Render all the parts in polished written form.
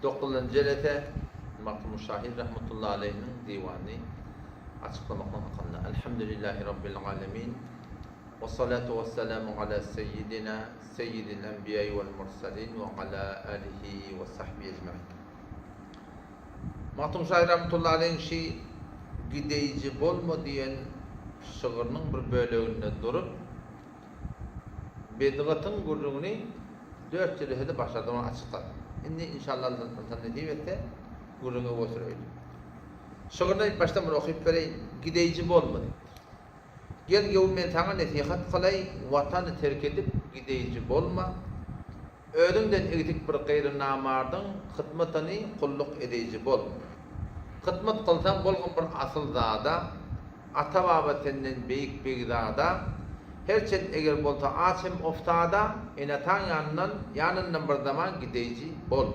Dokuzynjy jelese Magtymguly şahyr rahmetullahi aleýhiniň diwanyny açyklamaklyk hakynda. Elhamdülillahi Rabbil alemin. Wessalatu wessalamu ala seýýidina seýýidil enbiýai wel mursalin we ala alihi we sahbihi ejmain. Magtymguly şahyr rahmetullahi aleýhiň şi Gideýji bolma diýen şygrynyň bir böleginde durup, Bedgatyň gürrüňini dört jelesede başladym ony açykladym. Indi inşallah Allah nesip etse gürrüňi öňe süreýin. Şygryny başdan bir okyp bereýin. Gideýji bolma diýipdir. Gel göwün men saňa nesihat kylaý, Watany terk edip gideýji bolma. Özüňden egsik bir gaýry namardyň hytmatyny gulluk edeýji bol. Hytmat kylsaň bolgun bir asylzada, Ata-baba senden beýik begzada, Herçent eger bolsa aç hem oftada, Ene-ataň ýanyndan, ýanyndan bir zaman gideýji bol.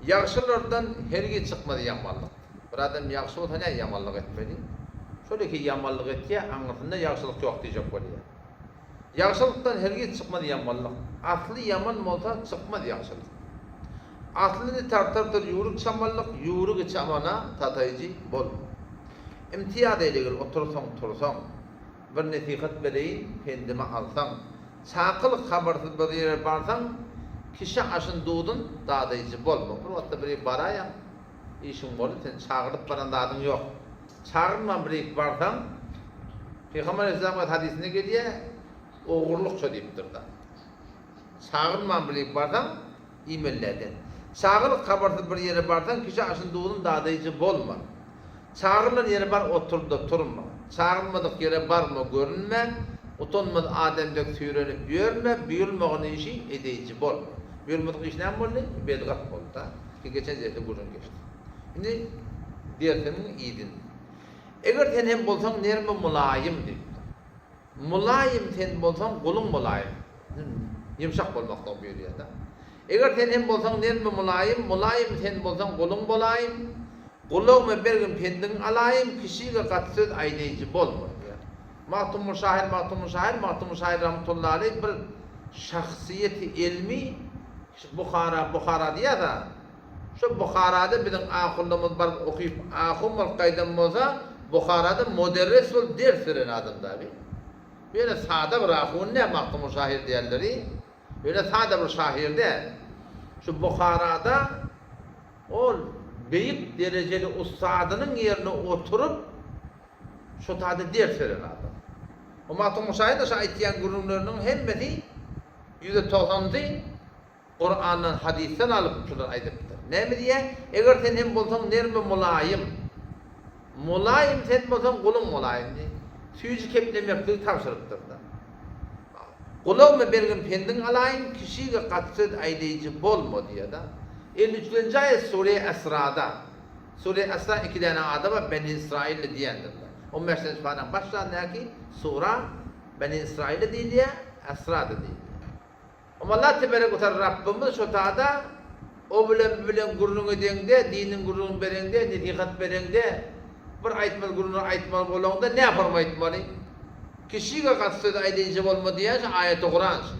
Ýagşylardan hergiz çykmaz ýamanlyk. Bir adam ýagşy bolsa nä ýamanlyk etmeli? Şol iki ýamanlyk etýä, aňyrsynda ýagşylyk ýok diýjek bolýa. Ýagşylykdan hergiz çykmaz ýamanlyk. Asly ýaman bolsa çykmaz ýagşylyk. Aslyny tartardyr ýüwrük çamanlyk, ýüwrügi çamana tataýjy bolma. Imtiýaz eýlegil otursaň, tursaň. Bir nesihat bereýin, pendimi alsaň. Çakylyk habarsyz bir ýere barsaň, kişi aşyn duzun dadaýjy bolma. Bir wagtda bir ýere baraýaň, işiň boldy, seni çagyryp baran zadyň ýok. Çagyrman bir ýere barsaň, Pygamber aleyhisselam öz hadysynda gelýär, ogurlykça diýipdir-de. Çagyrman bir ýere barsaň, iýmelilerden. Çagyryk habarsyz bir ýere barsaň, kişi aşyn duzun dadaýjy bolma. Çagyrylan ýere bar otur-da turma. Çagyrylmadyk ýere barma, görünme. Utanmaz adam dek süýrenip ýörme, buýrulmagan işi edeýji bolma. Buýrulmadyk iş näme boldy? Bedgat boldy-da. Ki geçen jelse gürrüň geçdi. Indi dersimiň yzyny. Eger sen hem bolsaň nerm-u mylaýym diýipdir. Mylaýym sen bolsaň guluň mylaýym. Ýumşak bolmaklygy buýurýar-da. Eger sen hem bolsaň nerm-u mylaýym, mylaýym sen bolsaň guluň bolaýyn. Gulagyma bergin pendiň alaýyn, kişige gaty söz aýdaýjy bolma diýýär. Magtymguly şahyr Magtymguly şahyr Magtymguly şahyr rahmetullahi aleýh bir şahsyýeti elmi şu Buhara Buhara diýýär-de. Şu Buharada biziň ahunlarymyz baryp okyp ahun bolup gaýdan bolsa, Buharada moderres bolup ders beren adam da bi. Bu ýöne sada bir ahun däl Magtymguly şahyr diýenleri. Ýöne sada bir şahyr däl. Şu Buharada ol beýik derejeli ussadynyň ýerine oturyp şo tada ders beren adam. O Magtymguly şahyr-da şu aýtýan gürrüňleriniň hemmesi ýüzde togsanysy Kurandan, hadysdan alyp şulary aýdypdyr. Näme diýýär? Eger sen hem bolsaň nerm we mulaýym. Mulaýym sen bolsaň guluň bolaýyn diýip, süýji keplemekligi tabşyrypdyr-da. Gulagyma bergin pendiň alaýyn, kişige gaty söz aýdaýjy bolma diýýär-de. 53-nji aýat Sure Esrada. Sure Esra iki däne ady bar, Beni Israilli diýendir-de. On bäşinji paraň başlaryndaky sura Beni Israilli diýilýär, Esra-da diýilýär. Allah teberek we taala Rabbymyz şo tada o bilen bu bilen gürrüň edeňde, diniň gürrüňini bereňde, nesihat bereňde, bir aýtmaly gürrüňleri aýtmaly bolaňda nähorma aýtmaly? Kişige gaty söz aýdaýjy bolma diýýän şu aýaty Kuran şu.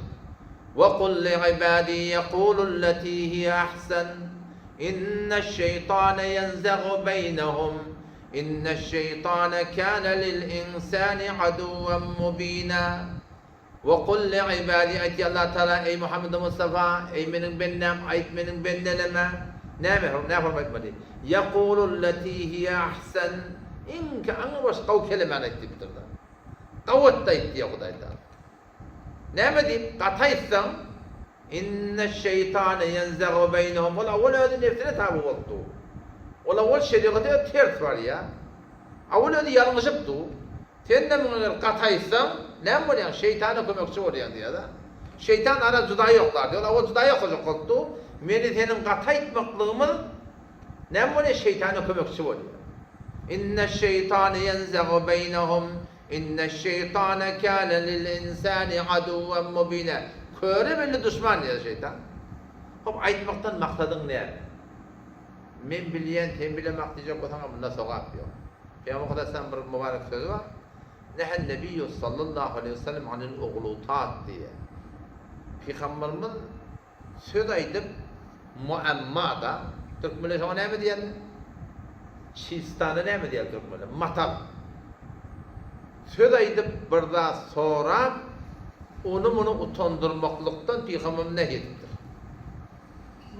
Ve kul li ibadi yekululleti hiye ahsen inneş-şeýtane ýenzegu beýnehum inneş-şeýtane kâne lil-insani aduwwen mubina. We kul li ibadi aýt ýa Allah Tagala eý Muhammedi Mustafa eý meniň bendäm aýt meniň bendeleme näme nähorma aýtmaly ýekululleti hiýe ahsen iňki aňrybaş gowy kelemäni aýt diýipdir-de gowy etdi aýt diýýär Hudaý Tagala näme diýip gaty aýtsaň inneş-şeýtane ýenzegu beýnehum ol owal özi nebsine taby bolup dur ol owal şerigata özi ters barýar owal özi ýalňyşyp dur Sen-de muňa eger gaty aýtsaň, näme bolýaň, şeýtana kömekçi bolýaň diýýär-de. Şeýtan ara juda ýoklar diýýär. Ol owal juda ýokajak bolupdy. Meni seniň gaty aýtmaklygymyz näme bolýar, şeýtana kömekçi bolýar. Inneş-şeýtane ýenzegu beýnehum, inneş-şeýtane kâne lil-insani aduwwen mubina. Köre belli duşman diýýär şeýtan. Hop, aýtmakdan maksadyň näme? Men bilýän, sen bilemak diýjek bolsaňam munda sogap ýok. Pygamber Aleyhisselam bir mübarek sözi bar. Nehen Nebiýu sallallahu aleýhi we sellem anil uglutat diýýär. Pygamberimiz söz aýdyp. Muamma-da. Türkmenler şoňa näme diýerler? Çistana näme diýer türkmenler? Matal. Söz aýdyp, bir zat sorap, ony-muny utandyrmaklykdan pygamberimiz nähi edipdir?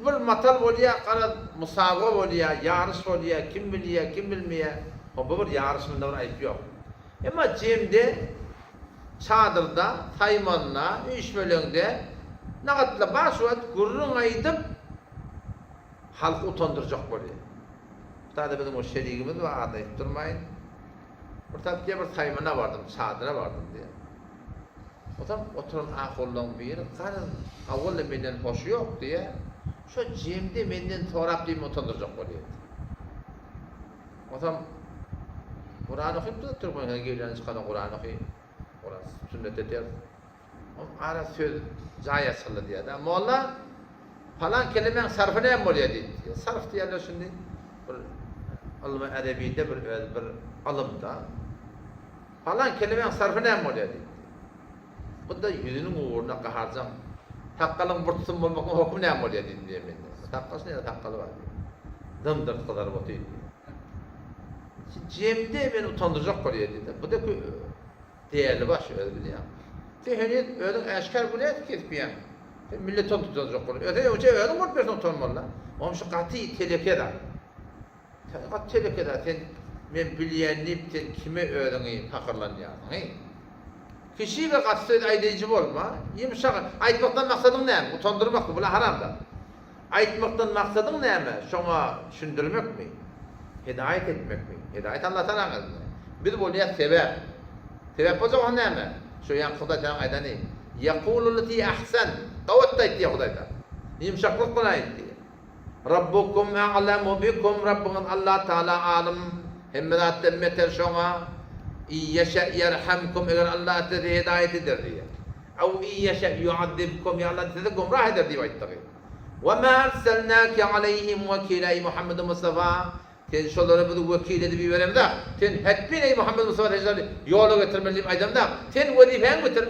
Bir matal bolýar, garaz, musabaga bolýar, ýaryş bolýar, kim bilýär, kim bilmeýär. Hop, bu bir ýaryş, munda bir aýyp ýok. Emma jemde, çadyrda, saýmanda, üýşmeleňde nagatla bar şu wagt gürrüň aýdyp, halky utandyrjak bolýar. Bu taýda biziň bir şerigimiz bar, adyny aýdyp durmaýyn. Bir tap diýýär, bir saýmana bardym, çadyra bardym diýýär. Otam oturan ahullaň biri, Garaz, awal-da menden hoşy ýok diýýär. Şo jemde menden sorap diýip utandyrjak bolýar diýýär. Otam Kuran okypdyr, türkmen gelýän çykana Kuran oky, Kuran sünnete ters. Ol ara söz jaý açyldy diýýär-de. Molla, palan kelemäň sarfy näme bolýar diýdi. Sarf diýýärler şindi bir ylmy edebide bir öz bir ylymda. Palan kelemäň sarfy näme bolýar diýdi. Bu-da ýüzüniň ugruna gaharjaň. Sakgalyň burtsum bolmaklygyň hökümi näme bolýar diýdim diýýär menden. Sakgal şunda ýa sakgaly bar diýýär. Dym-dyrs gyzaryp otyr diýýär. Jemde meni utandyrjak bolýar diýdi. Bu-da Däli baş özi bilýäň. Sen heniz özüň äşgär günä kesipýäň. Sen milleti utanjak bolup. Öse öňçe özüň bolup berseň utanmalyda. Oňam şu gaty teleke zat. Sen gaty teleke zat. Sen men bilýän diýip sen kime özüňi pahyrlanýarsyň-eý. Kişige gaty söz aýdaýjy bolma. Ýumşak aýtmakdan maksadyň näme? Utandyrmakmy? Bula haram zat. Aýtmakdan maksadyň näme? Şoňa düşündirmekmi? Hedaýat etmekmi? Hedaýat Allatagalaň elinde. Biz bolýas sebäp. Sebäp boljak bolsa näme? Şu ýaňky Hudaý Tagalaň aýdany, Ýekululleti ahsan. Gabatda aýt diýýär Hudaý Tagala. Ýumşaklyk bilen aýt diýýär. Rabbukum a'lamu bikum, Rabbyňyz Allatagala alym, hemme zatdan beter şoňa. Iýeşe ýerhamkum, eger Alla islese hedaýat eder diýýär. Aw iýeşe ýu'azzibkum, ýa Alla sizi gumrah eder diýip aýtdygy. Wa ma arsalnake aleýhim wekila eý Muhammed Mustafa, seni şolara biz wekil edip iberemzok. Sen hetmin eý Muhammed Mustafa sen şolary ýola getirmeli diýip aýdamzok. Sen wezipäňi bitir.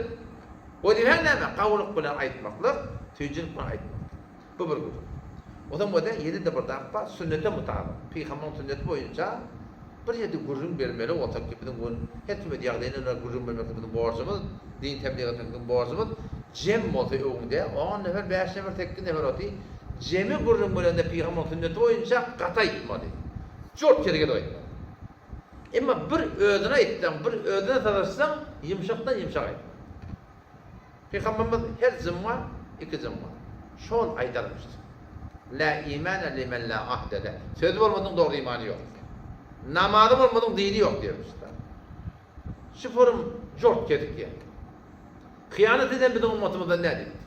Wezipäň näme? Gowulyk bilen aýtmaklyk, süýjülik bilen aýtmaklyk. Bu bir gürrüň. Onsoň bolsa ýene-de bir zat bar, sünnete mutabyk, pygambaryň sünneti boýunça bir ýerde gürrüň bermeli bolsak ki, biziň gün her kim öz ýagdaýyna görä gürrüň bermek biziň borjumyz, din tebliğ etmek biziň borjumyz, jem bolsa öňüňde on nefer, bäş nefer, sekiz nefer oty, jemi gürrüň berende pygambaryň sünneti boýunça gaty aýtmaly. Jort ýere gelip aýtmaly. Emma bir özüne aýtsaň, bir özüne sataşsaň, ýumşakdan ýumşak aýtmaly. Pygamberimiz her jumga, iki jumga şol aýdarmyşdy. La imane limen la ahde leh. Sözi bolmadygyň dogry imany ýok. Namazy bolmadygyň dini ýok diýermişdi. Şu forum jort kesik ýer. Hyýanat eden biziň ummatymyzdan däl diýipdir.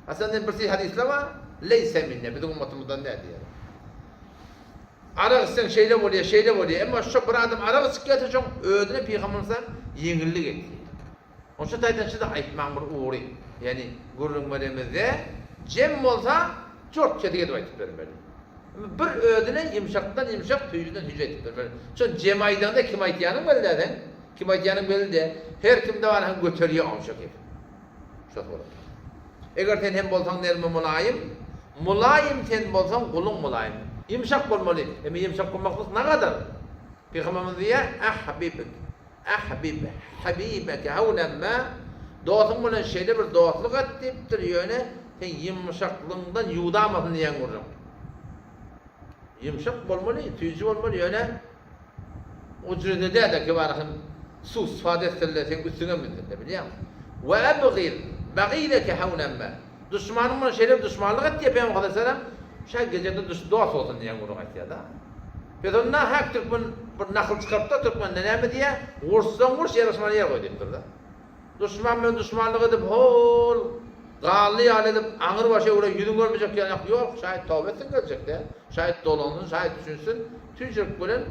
Haçan bir hadyslar bar, leýse minne biziň ummatymyzdan däl diýýär. Arak içseň şeýle bolýar, şeýle bolýar. Emma şo bir adam arak içip gelse şoň özüne pygamberimiz ýeňillik etýär. Onça taýdan size aýtmaň bir ugry, ýagny gürrüň beremizde jem bolsa jort kesik edip aýtyp bermeli. Bir özüne ýumşakdan ýumşak, süýjüden süýji aýtyp bermeli. Şon jem aýdaňda kim aýtýanyň belli dä seň. Kim aýtýanyň belli dä. Her kimde bar hem göterýär onça gepi. Şo suratda. Eger sen hem bolsaň nermi mylaýym, mylaýym sen bolsaň guluň mylaýym. Ýumşak bolmaly. Emma ýumşak bolmaklyk nagadar? Pygamberimiz diýýär, Ahbibik. Ahbib habibeke hawnen ma, dostuň bilen şeýle bir dostluk et diýipdir, ýöne sen ýumşaklygyňdan ýuwdamasyn diýen gürrüň. Ýumşak bolmaly, süýji bolmaly, ýöne ujrede däl-de ki bar hem suw-sypat etsinler, seň üstüňe münsinler, bilýäňmi? We abgid bagideke hawnen ma, duşmanyň bilen şeýle bir duşmanlyk et diýýär Pygamber aleyhisselam, şä gejede dost bolsun diýen gürrüň aýtýar-da. Biz onda hak türkmen bir nakyl çykarypdyr türkmende näme diýýär ursaň urs ýaraşman ýer goý diýipdirda. Duşman bilen duşmanlyk edip hol garly ýaly edip aňyr başa öwre ýüzüň görmejek ýaly ýok şaýat toba etsin geljekde şaýat dolansyn şaýat düşünsin tüýjürik bilen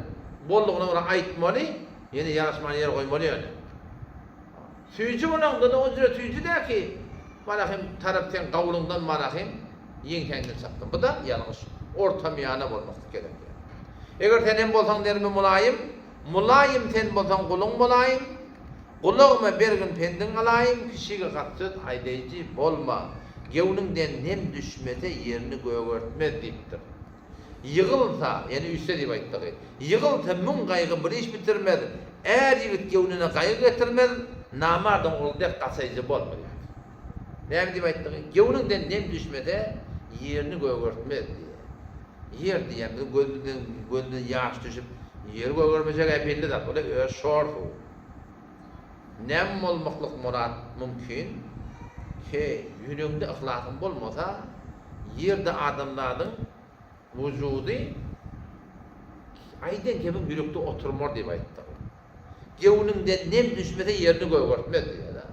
boldugyna görä aýtmaly ýene ýaraşman ýer goýmaly ýöne. Süýji bolaňda-da o jüre süýji däl ki bana hem tarap seň gawulyňdan bana hem ýeňsäňden çakdym. Bu-da ýalňyş. Ortamyýana bolmaklyk gerek ýa. Eger sen hem bolsaň nermi mylaýym, Mylaýym sen bolsaň guluň bolaýyn, Gulagyma bergin pendiň alaýyn, Kişige gaty söz aýdaýjy bolma. Gewniňden nem düşmese, ýerini gögertmez diýipdir. Ýygylsa, ýene üýşse diýip aýtdygy. Ýygylsa müň gaýgy bir iş bitirmez, är ýigit göwnüne gaýgy getirmez, namardyň ogly dek gaçaýjy bolma diýipdir. Näme diýip aýtdygy? Göwnüňden nem düşmese, ýerini gögertmez diýýär. Ýer diýýän biziň gözümizden gözümizden ýaş düşüp, ýer gögermejeg-ä belli zat, ol-a öz şor suw. Nem bolmaklyk myrat mümkin, he, ýüregiňde yhlasyň bolmasa, ýerde adamzadyň wujudy aýdan gepiň ýürekde oturmar diýip aýtdy. Göwnüňden nem düşmese ýerini gögertmez diýýär-de.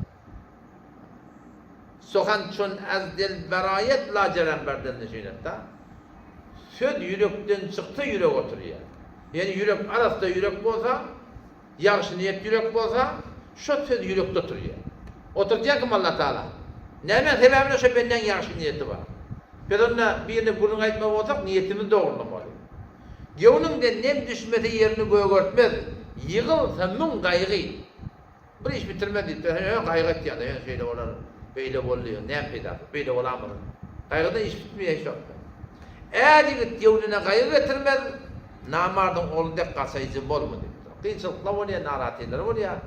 Suhan çun az dil beraýet lajerem ber dil nişinet-da. Söz ýürekden çyksa ýürek oturýar. Ýöne ýürek arassa ýürek bolsa, Ýagşy niýet ýürek bolsa, şo söz ýürekde oturýar. Oturdýan kim Allah Tagala. Nämäň sebäbine şo bendäň ýagşy niýeti bar. Biz onda birine gürrüň aýtmaly bolsak niýetimizi dogrulamaly. Göwnüňden nem düşmese ýerini gögertmez, ýygylsa müň gaýgy. Bir iş bitirmez diýipdir. Hä, gaýgy etýän-de, hä, şeýle bolar, beýle boldy, näme peýdasy, beýle bolamyz. Gaýgydan iş bitmeýär hiç wagtda. Är ýigit göwnüne gaýgy getirmez, Namardyň ogly dek gaçaýjy bolma diýipdir. Kynçylyklar bolýar, naratylar bolýar,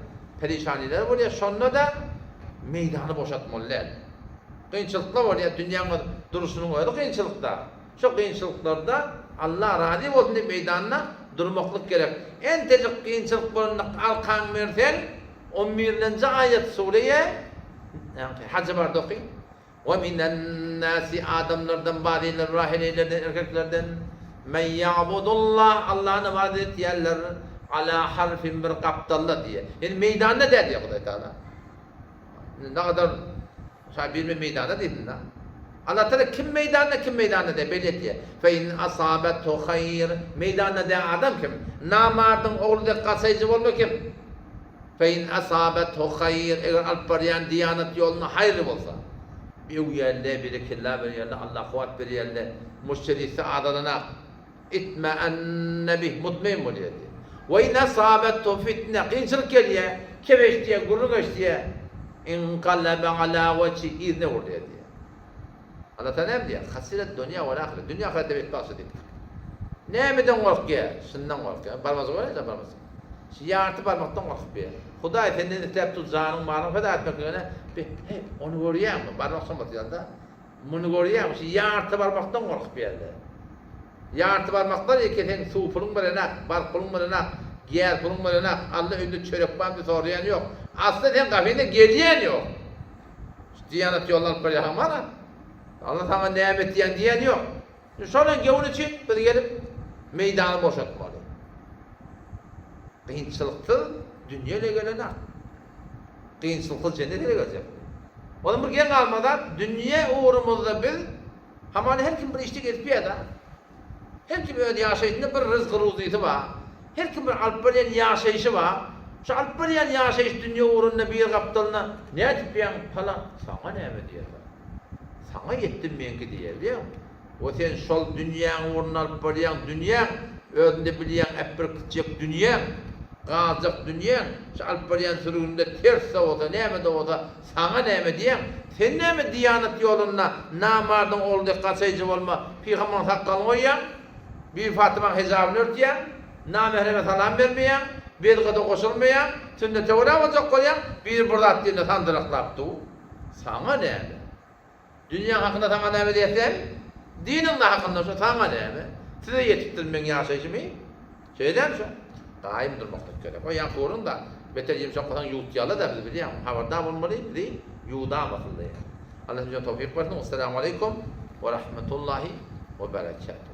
perişanylar bolýar, şonda-da meýdany boşatmaly däl. Kynçylyklar bolýar, dünýäň öz duruşynyň özi kynçylykda. Şo kynçylyklarda Alla razy bolsun diýip meýdanda durmaklyk gerek. Entejik kynçylyk bolanda arkaňy berseň, on birlenji aýat sureýe, Hajy barda oky. We minen-nasi adamlardan bazylar bar heleýlerden erkeklerden men ýa'budullah Allahny ybadat etýärler ala harfin bir gapdalda diýýär. Ýani meýdanda däl diýýär Hudaý Tagala. Indi nagadar şa birme meýdanda diýsin-dä. Allah Tagala kim meýdanda kim meýdanda däl belli etýär. Fe in asabethu haýr meýdanda däl adam kim? Namardyň ogly dek gaçaýjy bolma kim? Fe in asabethu haýr, eger alyp barýan diýanat ýolunda haýry bolsa, öwýärle, berekella berýärle, Allah kuwwat berýärle, muşterisi azalanak, itmeenne bih, mutmeýin bolýar diýýär. We in asabethu fitne, kynçylyk gelýär, kep eşidýär, gürrüň eşidýär, inkalebe ala wejhi, yzyna öwrülýär diýýär. Allah Taala näme diýýär? Hasiret dunýa wal ahiret. Dünýä ahyretde betbagtçy diýipdir. Nämeden gorkýar? Şundan gorkýar. Barmajyk bar ýa barmajyk. Şu ýarty barmakdan gorkup ýa. Hudaý senden isläp dur janyň malyň feda etmekligine bi heý ony görýäňmi? Barmak şoňa basýar-da. Muny görýäňmi? Şu ýarty barmakdan gorkup ýa-da. Ýarty barmaklar eke seň suw puluň berenak, bark puluň berenak, gäz puluň berenak, Alla öýünde çörek barmy diýip soraýan ýok. Asly seň gapyňda gelýän ýok. Şu diýanat ýoluny alyp barýaň bar-a. Alla saňa näme etýäň diýen ýok. Şonuň göwni üçin biz gelip meýdany boşatmaly. Kynçylyksyz dünýe ele gelenak. Kynçylyksyz jennet ele geljek. Onuň bir geň galma zat, dünýe ugrumyzda biz hamana her kim bir işde gezip ýa-da. Her kim öz ýaşaýşynda bir ryzky-ruzysy bar. Her kim bir alyp barýan ýaşaýşy bar. Şu alyp barýan ýaşaýyş dünýe ugrunda bir gapdalyna nädipýäň palan, saňa näme diýerler. Saňa ýetdim meňki diýer bilýäňmi. O sen şol dünýäň ugrunda alyp barýaň dünýäň, özüňde bilýäň äp bir kiçijek dünýäň, galjak dünýäň, şu alyp barýan sürgünde ters-de bolsa, näme-de bolsa Saňa näme diýýäň? Sen näme diýanat ýolunda namardyň ogly dek gaçaýjy bolma, pygambaryň sakgalyny goýýaň, Bibi Fatymaň hejabyny örtýäň, namähreme salam bermeýäň, bedgada goşulmaýaň, sünnete görä boljak bolýaň, biri bir zat diýende sandyraklap dur. Saňa näme? Dünýäň hakynda saňa näme diýsem, diniň-de hakynda şo saňa näme? Size ýetipdir meň ýaşaýşymy? Şeýdämi şo? Gaýym durmaklyk gerek. O ýaňky gürrüň-da, beter ýumşak bolsaň ýuwutýarlar-da bizi bilýäňmi? Habardar bolmaly, bizi ýuwdamasyn diýýär. Allah hemmämize towfyk bersin. Wessalamu aleýkum we rahmetullahi we berekatuh.